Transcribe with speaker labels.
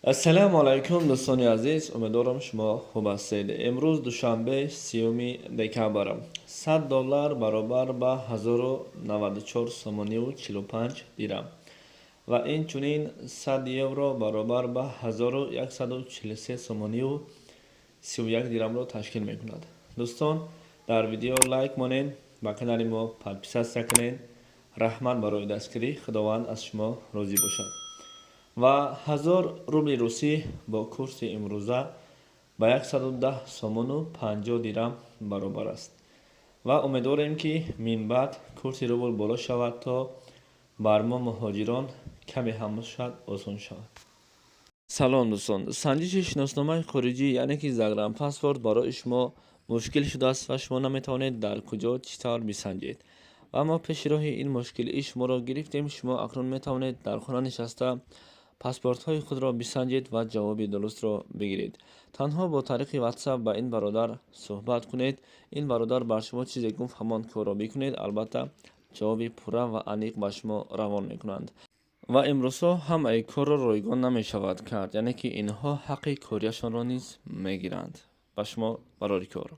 Speaker 1: Ассалому алайкум, дӯстони азиз, умедворам, шумо хуб ҳастед. Имрӯз душанбе, 30-уми декабр. 100 доллар баробар ба 1094 сомониву 45 дирам ва инчунин 100 евро баробар ба 1143 сомониву 31 дирамро ташкил мекунад. Дӯстон, дар видео лайк монед, ба канали мо подписаться кунед. Раҳмат барои дастгирӣ, Худованд аз шумо розӣ бошад. Ва 1000 рубли русӣ бо курси имрӯза ба 110 сомону 50 дирам баробар аст ва умедворем, ки минбаъд курси рубл боло шавад, то бар мо муҳоҷирон каме ҳам бошад осон шавад. Салом, дӯстон! Санҷиши шиносномаи хориҷӣ, яъне ки загранпаспорт, барои шумо мушкил шудааст ва шумо наметавонед дар куҷо, чӣ тавр бисанҷед. Ва мо пеши роҳи ин мушкилии шуморо гирифтем. Шумо акнун метавонед дар хона нишаста паспортҳои худро бисанҷед ва ҷавоби дурустро бигиред. Танҳо бо тариқи WhatsApp ба ин бародар суҳбат кунед. Ин бародар бар шумо чизе гуфт, ҳамон корро бикунед. Албатта, ҷавоби пурра ва аниқ ба шумо равон мекунанд. Ва имрӯзҳо ҳамаи корро ройгон намешавад кард, яъне ки инҳо ҳаққи кориашонро низ мегиранд. Ба шумо барори кор.